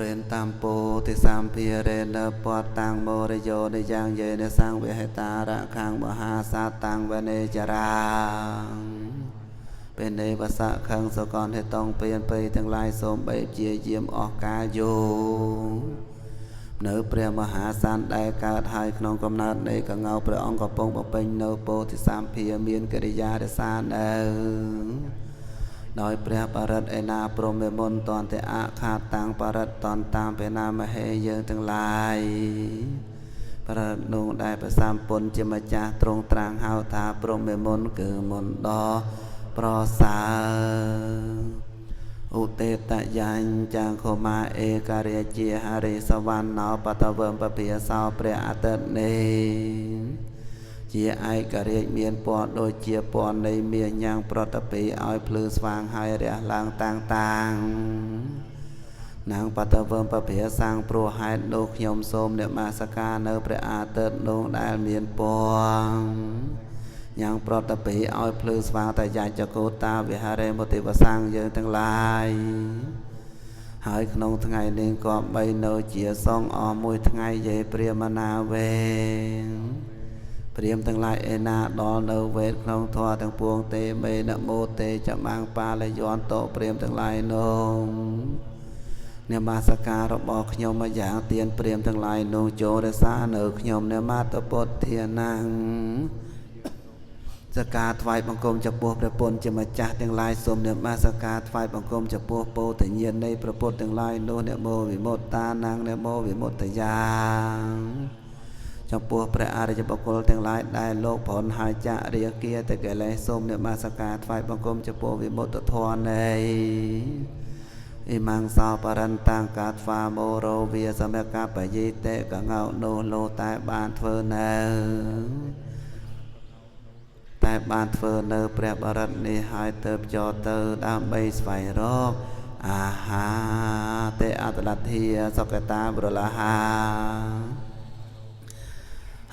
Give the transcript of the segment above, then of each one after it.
រេនតាមពោទិសម្ភារេនពតតាំងមរយោនិយ៉ាងយេនសង្វហេតារខាងមហាសាតាំងវនេចរាពេលនៃវសៈខឹងសកនហេតងពៀនព្រៃទាំងឡាយ សូមបីជាយាមអស់កាលយោនៅព្រះមហាសានដែលកើតហើយក្នុងកំណើតនៃកងោ ព្រះអង្គកំពុងបំពេញនៅពោធិសម្ភា មានកិរិយារសានៅដោយព្រះបរិត្តឯណាព្រមមុនតន្តអខាតតាំងបរិត្តតនតាមបេណាមហេយើងទាំងឡាយ បរិត្តនោះដែលប្រសាមពុនជាម្ចាស់ទ្រង់ត្រាំងហៅថាព្រមមុន គឺមុនដ៏ប្រសើរ។ ឧទេតយ៉ាញចាងខមាអេការិជាហរិសវណ្ណោបតវមពភាសោ ព្រះអតិតនេះជាឯករាជ្យ មានពណ៌ដូចជាពណ៌នៃមាស ញ៉ាំងប្រតពីឲ្យភ្លឺស្វាង ហើយរះឡើងតាំងតាំងនាងបតវមពភាសាំង ព្រោះហេតុនោះខ្ញុំសូមនមស្ការនៅព្រះអាទិត្យនោះដែលមានពណ៌ញ៉ាំងប្រតពីឲ្យភ្លឺស្វាង តយាចកោតាវិហារេមតិវសាំងយើងទាំងឡាយ ហើយក្នុងថ្ងៃនេះក៏បីនៅជាសងអស់មួយថ្ងៃ។ យេព្រាមណាវេព្រាមទាំងឡាយឯណាដល់នៅវេទក្នុងធម៌ទាំងពួង ទេមេនមោទេចបាងបាលយន្តោ ព្រាមទាំងឡាយនោះនមស្ការរបស់ខ្ញុំមកយ៉ាងទៀន ព្រាមទាំងឡាយនោះចូលរក្សានៅខ្ញុំ។ នមតពុទ្ធានាងសការថ្វាយបង្គំចំពោះព្រះពុទ្ធជាម្ចាស់ទាំងឡាយ សូមនមស្ការថ្វាយបង្គំចំពោះពោធិញ្ញាណនៃព្រះពុទ្ធទាំងឡាយនោះ នមោវិមុតតានាង នមោវិមុតយាចំពោះព្រះអរិយបុគ្គលទាំងឡាយដែលលោកប្រនហើយចាក់រាគាតកិលេស សូមនមស្ការថ្វាយបង្គំចំពោះវិមុតធម៌នៃអ៊ីម៉ាំងសោបរិន្តាំងកាថ្វាមោរោវាសមកបយិតេកងោនោះ លោតែបានធ្វើនៅតែបានធ្វើនៅព្រះបរិត្តនេះហើយ ទៅចទៅដើម្បីស្វែងរកអាហារ ទេអតលធាសកតាបរលហា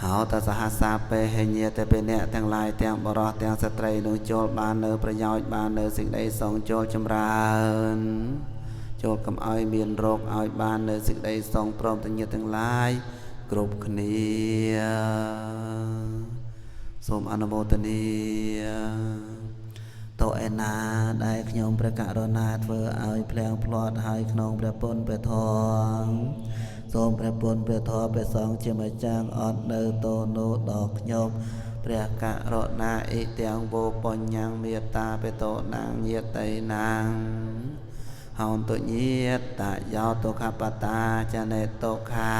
ហោតសហសាពេហញាតពេ អ្នកទាំងឡាយទាំងបរោះទាំងស្ត្រីនោះចូលបាននៅប្រយោជន៍ បាននៅសេចក្តីសង ចូលចម្រើន ចូលកុំឲ្យមានរោគ ឲ្យបាននៅសេចក្តីសង ព្រមទាំងញាតិទាំងឡាយគ្រប់គ្នា សូមអនុមោទនា។ តោឯណាដែលខ្ញុំព្រះករុណាធ្វើឲ្យភ្លៀងភ្លាត់ហើយក្នុងព្រះពុទ្ធព្រះធម៌ សូមព្រះពុទ្ធព្រះធម៌ព្រះសង្ឃជាម្ចាស់អត់នៅតោនោះដល់ខ្ញុំព្រះករុណា។ អ៊ិទាំងវោបញ្ញងមេត្តាបេតោនាងញាតិនាងហោតុញាតយោទុខបតាចនេតុខា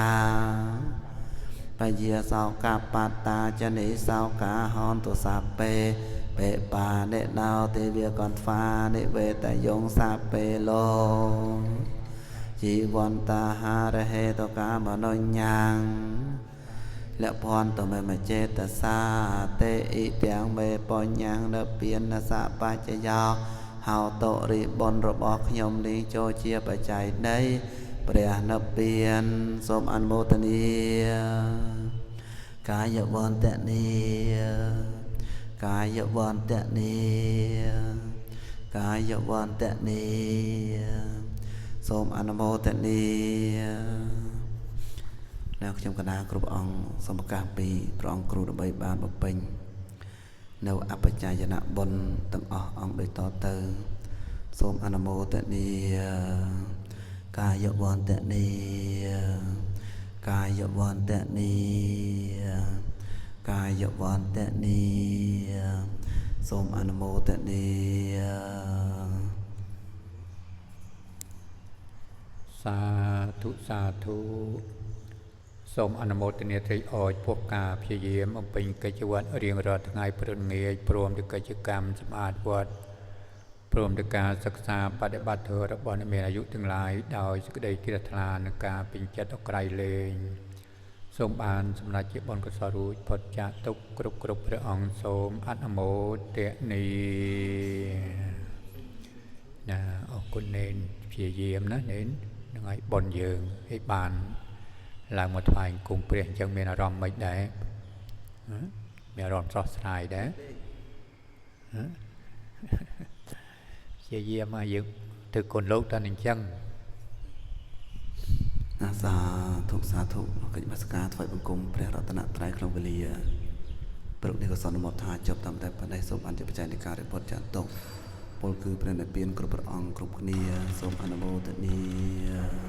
បយាសោកបតាចនិសោកាហនទុសាពេបេបានិណោទេវកន្ត្វានិវេតយងសាពេលោជីវន្តាហារហេតកាមនុញ្ញាងលភន្តមេមចេតសាទេ អ៊ីទាំងមេបញ្ញងនពៀនសបច្ចយោហោតុរិបុនរបស់ខ្ញុំនេះចូលជាបច្ច័យនៃព្រះនិព្វាន សូមអនុមោទនា។ កាយវន្តនី កាយវន្តនី កាយវន្តនី សូមអនុមោទនា។ នៅខ្ញុំកណាគ្រប់អង្គសូមប្រកាសពីព្រះអង្គគ្រូ ដើម្បីបានបំពេញនៅអបច្ចយនបុណ្យទាំងអស់អង្គដូចតទៅ សូមអនុមោទនា។ កាយវន្តនី កាយវន្តនី កាយវន្តនី សូមអនុមោទនា។ សាធុសាធុ សូមអនុមោទនាត្រេកអរពោះការព្យាយាមបំពេញកិច្ចវត្តរៀងរាល់ថ្ងៃព្រឹកងាយ ព្រមទាំងកិច្ចកម្មសម្អាតវត្ត ព្រមទាំងការសិក្សាបដិបត្តិធម៌របស់អ្នកមានអាយុទាំងឡាយដោយសេចក្តីជ្រះថ្លា និងការពេញចិត្តអក្រៃលែង សូមបានសម្រេចជាបុណ្យកុសលរួចផុតចាកទុក្ខគ្រប់គ្រប់ព្រះអង្គ សូមអនុមោទនាណា។ អរគុណនេន ព្យាយាមណានេន នឹងឲ្យបុណ្យយើងឲ្យបានឡើងមកថ្វាយគុំព្រះអញ្ចឹង មានអារម្មណ៍មិនដែរ? មានអារម្មណ៍ស្រស់ស្រាយដែរ ព្យាយាមមកយើងធ្វើគុណលោកតែអញ្ចឹង។ ណាសាធុសាធុកិច្ចបាសការថ្វាយបង្គំព្រះរតនត្រ័យក្នុងវេលាព្រឹកនេះក៏សន្មតថាចប់តាមតែប៉ុណ្ណេះសូមអន្តបច្ច័យនៃការរិពុតចាត់ទុកពលគឺព្រះនិព្វានគ្រប់ព្រះអង្គគ្រប់គ្នាសូមអនុមោទនា។